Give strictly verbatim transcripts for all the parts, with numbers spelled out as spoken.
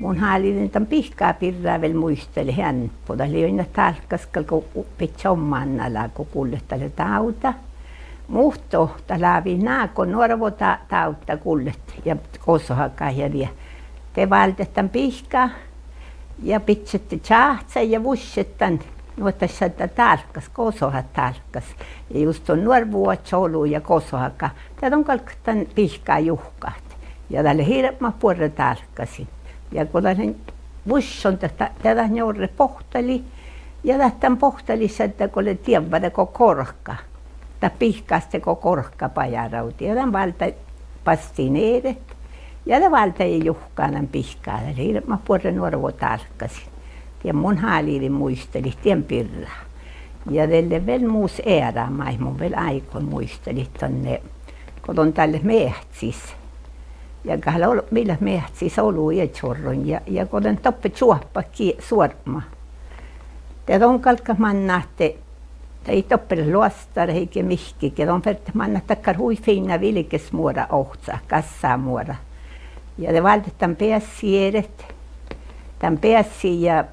Mun háliidin dan bihka birra vel muitalit eambbo. Dat lei oaidná dálkkas gal go bidjat omman ala go gullet dalle dávdda. Muhto dat lávii ná go nuorvo dá-, dávdda gullet ja gosohagat ja die. De váldet dan bihka ja bidjet čáhcái ja vuššet dan, nu ahte šaddá dálkkas, gosohat dálkkas. Ja jus don nuorvo oaččo olu ja gosohaga, de don galggat dan bihka juhkat. Ja dat lea hirbmat buorre dálkkasin. Ja go dat lea vuššon dat, de dat njuorret bohtalit. Ja dat dan bohtalit šaddá go lea dievva dego gorka. Dat bihkás dego gorka bajárávdii. Ja dan válddá bastin eret. Ja de válddá ja juhká dan bihka. Dat lea hirbmat buorre nuorvo dálkkasin. Dien mun háliidin muitalit dien birra. Ja de lea vel mus eará maid mun vel áiggun muitalit dan, go don dál leat meahcis. Ja gal ol-, mii leat meahcis olu iežorron ja, ja go don doppe čuohpat gie-, suorpma. De don galggat mannat ahte, dat ii doppe leat loastara ii ge mihkkege, don fertet mannat dakkár hui fiinna vilgesmuora ohcat, gassamuora. Ja de váldet dan beassi eret, dan beassi ja,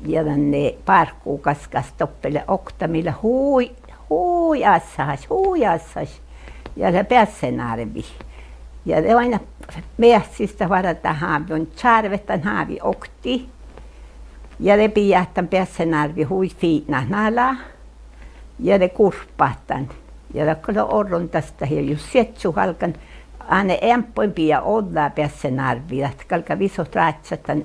ja dan, eh, bárkkugaskkas doppe lea okta mii lea hui, hui ássahaš, hui ássahaš. Ja lea beassenárvi. Ja de oaidná meahcis dat várra hábon, čárvet dan hávi oktii. Ja de biját dan beassenárvi hui fiinnat nala. Ja de gurppat dan. Ja dat gal lea orron das dat ja jus siedjut galggan, ane eambbo in bijá ođđa beassenárvvi, dat galgá visot rádjat dan,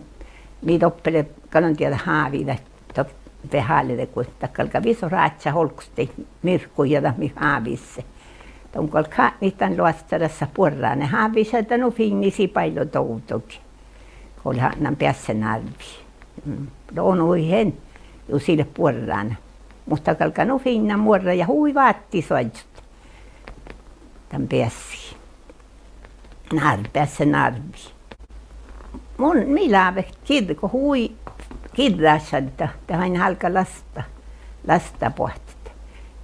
mii doppe lea, gal don dieđát hávi dat, dat veháleaddji go dat galgá visot rádjat olggos daid mirkkuid ja dat mii hávise. Don gal gatnit dan loastara buorre, ne hávvi šaddá nu fiinnis ii báillo dovddogi. Go leat atnán beassenárvvi. Mm, lonuhin jus ii leat buorre. Muhto galgá nu fiinna muorra ja hui váttis oažžut dan beassi. Nár-, beassenárvvi. Mun, mii lávet girgo hui, girra šaddá, de oaidná álgá lasta, lasta boahtit.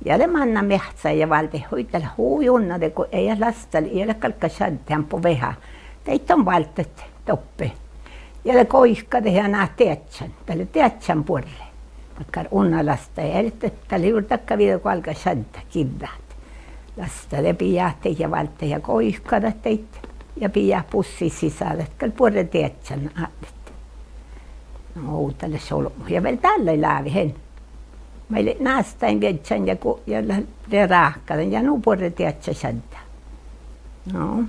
Ja de manná meahccái ja váldet, hui dat lea hui unna dego ii leat lasta, ii leat galgga šaddat eambbo veahá. Daid don váldet doppe. Ja de goikkadet ja ná deažžan, dat lea deažžan buorre. Dakkár unna lasta, ja dat lea juo dakkár viđe go álgá šaddá girrat. Lasta de biját daid ja váldet ja goikkadat daid. Ja biját bussi sisa, dat gal buorre deažžan atnit. No, ovdal lea olbmot. Ja vel dalle lávehen. Maid lea nástain viežžan ja go-, ja lea, lea ráhkadan ja nu buorre deažža šaddá. No.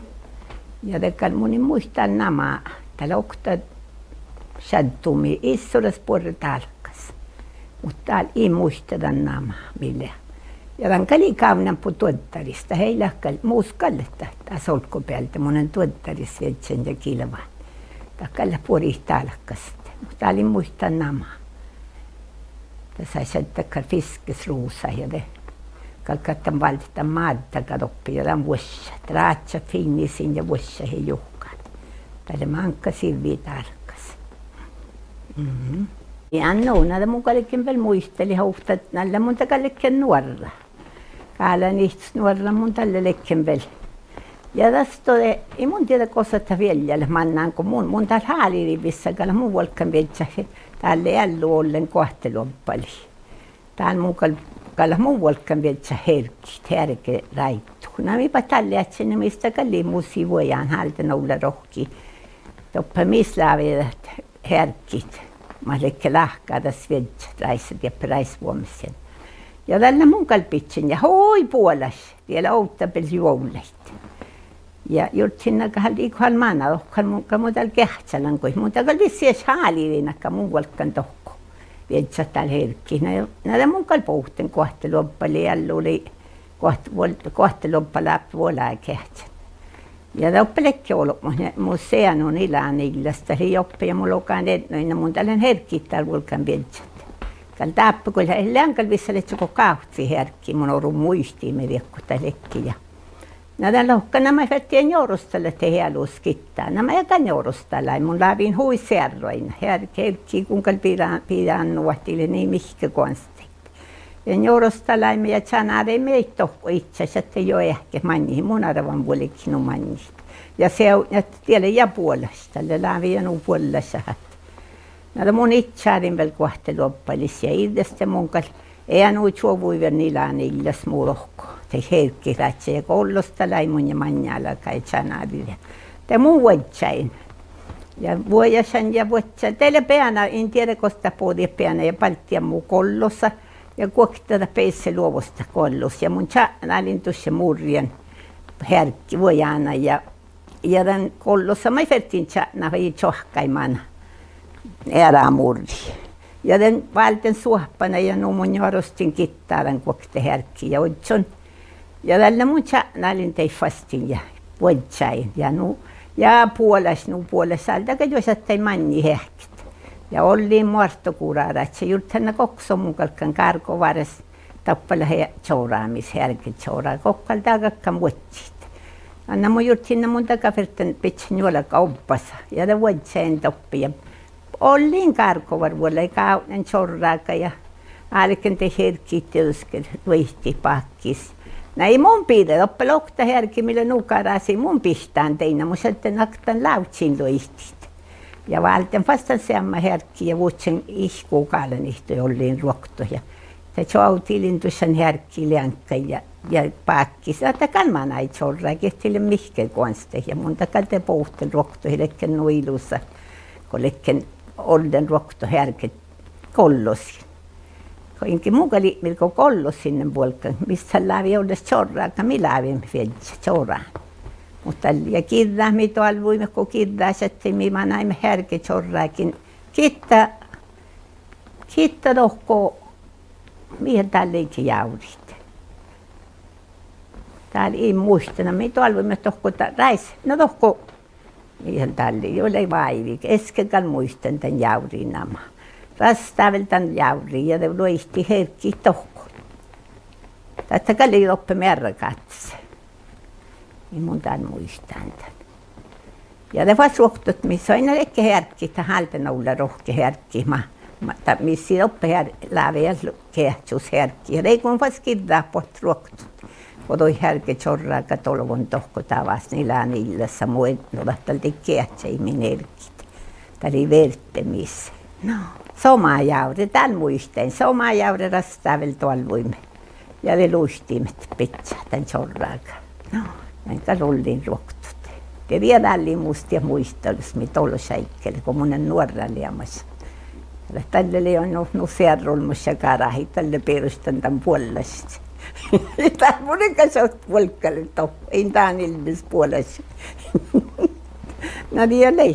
Ja de gal mun in muittán dál nama, dat lea okta šaddu mii issoras buorre dálkkas. Muhto dál in muitte dan nama mii lea. Ja dan gal ii gávdnanpu duoddaris, dat ii leat gal, mus gal leat dat, dás olggobealde mun lean duoddaris viežžan ja gilván. Dat gal leat buorit dálkkasit, muhto dál in muittán nama. Dasa šadde dakkár fiskesruvsat ja de galggat dan váldet dan máddaga doppe ja dan vuoššat. Rádjat fiinnisin ja vuoššat ja juhkat. Dat lea máŋga sivvi dálkkas. Mhm. Ja nu, na de mun galgen vel muitalit ovtta, dalle mun dat gal ledjen nuorra. Gálánihtas nuorra mun dalle ledjen vel. Ja das de, ii mun dieđe gos dat vielja leat mannán go mun, mun dál háliidin vissa gal mun vuolggan viežžat, dalle eallu ollen goahtelobbali. Dál mun gal, gal mun vuolggan viežžat hergit, heargeráiddu. Na mii bat dalle ádjen, na mis dat gal lei, mus ii vuojan hálden ovlla rohki. Doppe mis láve dat heargit, mat ledje láhkádas viežžat ráissat, dieppe ráisvuommás. Ja dalle mun gal bidjen ja hui buolaš, die lea ovdabel juovllaid. Ja jurddašin na gal iigo han mana dohko, mun gal, mun dál geahččalan goit, mun dat gal vissi ieš háliidin, ahte mun vuolggan dohko viežžat dál hergit. Na, na de mun gal bohten goahtelobbalii, eallu lei goahte-, vuol-, goahtelobbalápi vuolá geahččan. Ja doppe ledje olbmot, ja mu seanun Iláne Illas, dat lei doppe ja mun logan eadno, na mun dál lean hergit dál vuolgán viežžat. Gal dáppe go lea, lean gal vissa ledje go gávcci hearggi, mun orun muitime diekko dat ledje ja. Na dat lohká, na maid fertii njuorostallahit ealus gitta. Na maid gal njuorostallai, mun lávejin hui searruin. Hear-, herggi gun gal bidan, bidan nu ahte ii lean mihkke goanstaid. Ja njuorostalaimet ja čanádeimmet dohko idjašat, de juo eahket maŋŋit, mun arvan, vuolgit nu maŋŋit. Ja seavdnat, dat lea ja buolaš, dat lea lávejit nu buollašat. Na de mun idjádin vel guohte luobbalis ja iđđes de mun gal, ea nu čuovui vel nilá-nillás mu dohko, de hergit rádjá ja gollostalaimet ja maŋŋálaga ja čanádit ja, de mun vuodjádin. Ja vuojašan ja vuodjá, de lea beana, in dieđe gos dat bođii beana ja balddii mu gollosa. Ja guokte dat beassá luovos dat gollos ja mun čatnálin dušše murján hearggi vuojána ja, ja dan gollosa maid ferten čatnat, ii čoahkkái mana eará murrii. Ja dan válden suohpana ja nu mun njuorostin gitta dan guokte hearggi ja ožžon. Ja dalle mun čatnálin daid fastin ja vuodjádin ja nu, ja buolaš, nu buolaš, álddán gal juo šattai maŋŋit eahket. Ja ollin moarttogurára, jurddašan gokko son mun galggan gárgovaras doppe lea čoramis, heargečorá, gokko gal dat galggan vuodjit. Anna mun jurddašin, na mun daga ferten bidjat njuolga obbasa ja de vuodjádin doppe ja ollin gárgovara vuollái gávdnan čorraga ja álgen daid hearggiid dieđusge luoidit bákkis. Na ii mun biddja, doppe lea okta hearge mii lea nu garras, ii mun bihtán dainna, mun šadden oktan lávžžin luoidit. Ja válden fas dan seamma hearggi ja vuččen ihkku gálnit, doppe ollin ruoktot ja de čoavdilin dušše hearggi leaŋkkaid ja, ja bákkis ahte gal manai čorra, gitta lea mihkke goanstet ja mun dat gal de bohten ruoktot ja ledjen nu ilusat go ledjen ollen ruoktot hearge gollosiin. Go inge mun gal ipmirgga go gollosin lean vuolggan, mis dat lávii olles čorraga, mii láviimet viežžat čorain. Muhto dalle ja giđđat mii doalvvuimet go giđđašadit, mii manaimet heargečorragiin gitta, gitta dohko, mii dál lei jávrit. Dál in muittán, na mii doalvvuimet dohko dat rájes, na dohko, mii dál lei, juo lei váivi, eske gal muittán dan jávri nama. Rastá vel dan jávri ja de luoidit hearggiid dohko. Dat gal lei doppe mearragáddis. In mun dál muittán dan. Ja de fas ruoktot mis soainnat ledje hearggiid, dat álden ovllá rohkket hearggiid, ma-, ma-, dat mis lei doppe hear-, lávejit geahččus hearggiid. Ja de go fas giđđat buot ruoktot, go doid heargečorraga dolvon dohko davás nilá-nillás, mu eadno, dat dal dego geahčai min ergiid. Dat lei vierdemis. No, somá jávre, dál muittán, somá jávre rastá vel doalvvuimet. Ja de luittiimet bidjat dan čorraga. No, dan gal ollin ruoktot. De die dál lei mus diet muitalus mii dološ áigge lei, go mun lean nuorra leamaš. Dat dalle lei nu, nu searrálmmoš ja garahit, dalle beroštan dan buollašit. Dat mun gal šat vuolggal dohko, in dán ilbmes buolaš. Na die lei.